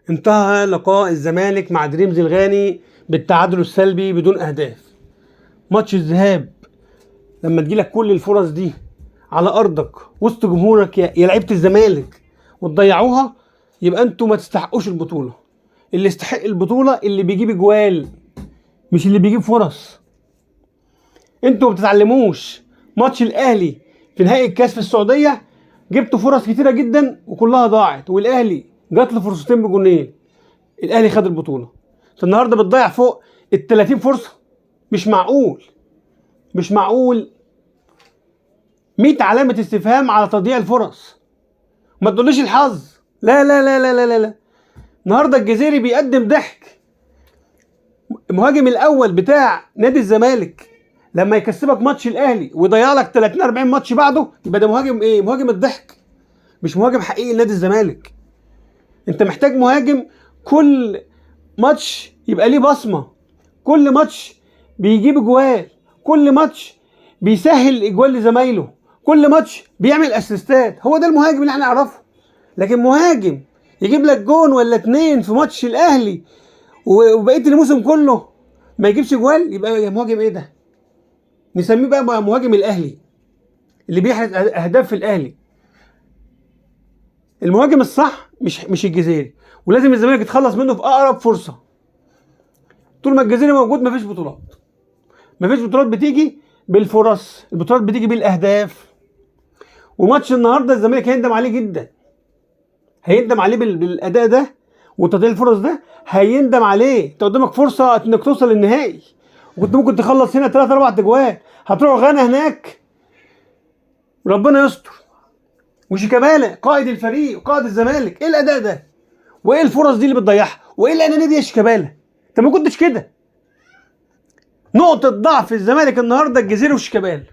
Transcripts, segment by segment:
انتهى لقاء الزمالك مع دريمز الغاني بالتعادل السلبي بدون اهداف. ماتش الذهاب لما تجيلك كل الفرص دي على ارضك وسط جمهورك يا لعيبة الزمالك وتضيعوها، يبقى انتوا ما تستحقوش البطولة. اللي يستحق البطولة اللي بيجيب اجوال، مش اللي بيجيب فرص. انتوا ما بتتعلموش. ماتش الاهلي في نهائي الكاس في السعودية جبتوا فرص كتيرة جدا وكلها ضاعت، والاهلي جات له فرصتين بجونين، الاهلي خد البطولة. انت النهارده بتضيع فوق ال 30 فرصة، مش معقول، مش معقول. 100 علامة استفهام على تضييع الفرص. ما تقوليش الحظ، لا لا لا لا لا لا. النهارده الجزيري بيقدم ضحك. المهاجم الاول بتاع نادي الزمالك لما يكسبك ماتش الاهلي ويضيع لك 30 40 ماتش بعده، يبقى ده مهاجم ايه؟ مهاجم الضحك، مش مهاجم حقيقي لنادي الزمالك. انت محتاج مهاجم كل ماتش يبقى ليه بصمة، كل ماتش بيجيب اجوال، كل ماتش بيسهل اجوال لزمايله، كل ماتش بيعمل اسيستات. هو ده المهاجم اللي احنا نعرفه. لكن مهاجم يجيب لك جون ولا اتنين في ماتش الاهلي وبقية الموسم كله ما يجيبش جوال، يبقى مهاجم ايه ده؟ نسميه بقى مهاجم الاهلي اللي بيحرز اهداف في الاهلي. المهاجم الصح مش الجزيري، ولازم الزمالك يتخلص منه في اقرب فرصة. طول ما الجزيري موجود مفيش بطولات. مفيش بطولات بتيجي بالفرص، البطولات بتيجي بالاهداف. وماتش النهارده الزمالك هيندم عليه جدا، هيندم عليه بالاداء ده وتضييع الفرص ده، هيندم عليه. انت قدامك فرصة انك توصل للنهائي، وكنت ممكن تخلص هنا 3 4 اجوال، هتروح غانا هناك ربنا يستر. وشيكابالا قائد الفريق وقائد الزمالك، ايه الاداء ده؟ وايه الفرص دي اللي بتضيعها؟ وايه الانانية دي يا شيكابالا؟ انت ما كنتش كده. نقطة ضعف الزمالك النهارده الجزيري وشيكابالا.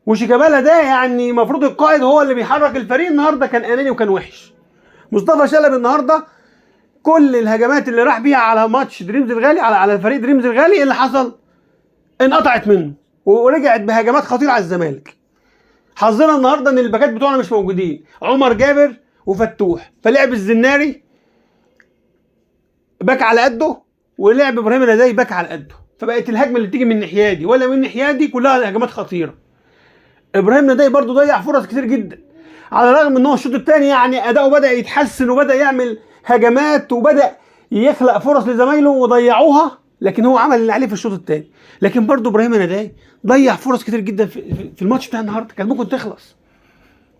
وشيكابالا ده يعني المفروض القائد هو اللي بيحرك الفريق، النهارده كان اناني وكان وحش. مصطفى شلبي النهارده كل الهجمات اللي راح بيها على ماتش دريمز الغالي، على فريق دريمز الغالي، ايه اللي حصل؟ انقطعت منه ورجعت بهجمات خطيرة على الزمالك. حظنا النهارده ان الباكات بتوعنا مش موجودين، عمر جابر وفتوح، فلعب الزناري back على قده، ولعب ابراهيم النداي back على قده، فبقت الهجمة اللي بتيجي من الناحية دي ولا من الناحية دي كلها هجمات خطيرة. ابراهيم نداي برضو ضيع فرص كتير جدا، على الرغم ان هو الشوط الثاني يعني اداؤه بدا يتحسن وبدا يعمل هجمات وبدا يخلق فرص لزمايله وضيعوها، لكن هو عمل اللي عليه في الشوط الثاني. لكن برضو ابراهيم نداي ضيع فرص كتير جدا في الماتش بتاع النهارده، كان ممكن تخلص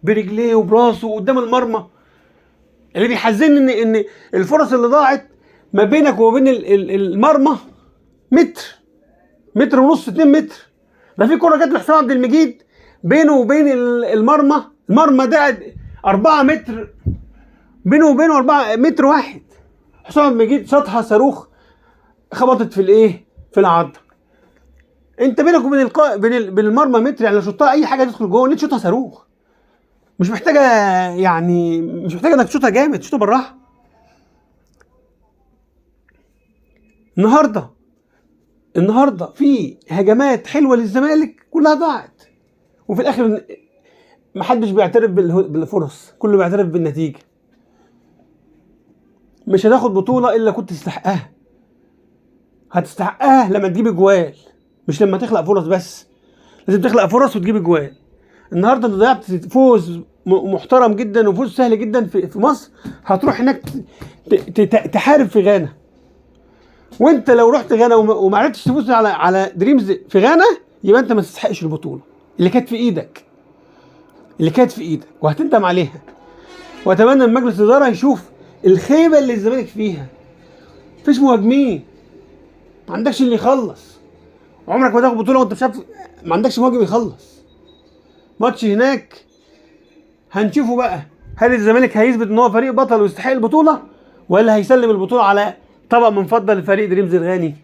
برجليه وبراسه قدام المرمى. اللي بيحزنني ان الفرص اللي ضاعت ما بينك وما بين المرمى متر، متر ونص، 2 متر. ده في كره جت لحسام عبد المجيد بينه وبين المرمى، المرمى ده 4 متر، بينه وبينه 4 متر واحد. حسام عبد المجيد شاطها صاروخ، خبطت في الايه؟ في العارضة. انت بينك وبين بين المرمى متر، يعني لو شطها اي حاجة تدخل جوه، ليه تشوطها صاروخ؟ مش محتاجه، يعني مش محتاجه انك تشوطها جامد، تشوطها بالراحة. النهارده في هجمات حلوة للزمالك كلها ضاعت، وفي الاخر محدش بيعترف بالفرص، كله بيعترف بالنتيجة. مش هتاخد بطوله الا كنت تستحقها. هتستحقها لما تجيب اجوال، مش لما تخلق فرص بس. لازم تخلق فرص وتجيب اجوال. النهارده انت ضيعت فوز محترم جدا وفوز سهل جدا في مصر، هتروح هناك تحارب في غانا. وانت لو رحت غانا وما عرفتش تفوز على دريمز في غانا، يبقى انت ما تستحقش البطولة اللي كانت في ايدك، اللي كانت في ايدك، وهتندم عليها. واتمنى ان مجلس الادارة يشوف الخيبه اللي الزمالك فيها. مفيش مهاجمين، ما عندكش اللي يخلص، عمرك ما تاخد بطوله وانت مش عارف، ما عندكش مهاجم يخلص. ماتش هناك هنشوفه بقى، هل الزمالك هيثبت ان هو فريق بطل ويستحق البطولة، ولا هيسلم البطولة على طبق من فضة لفريق دريمز الغاني؟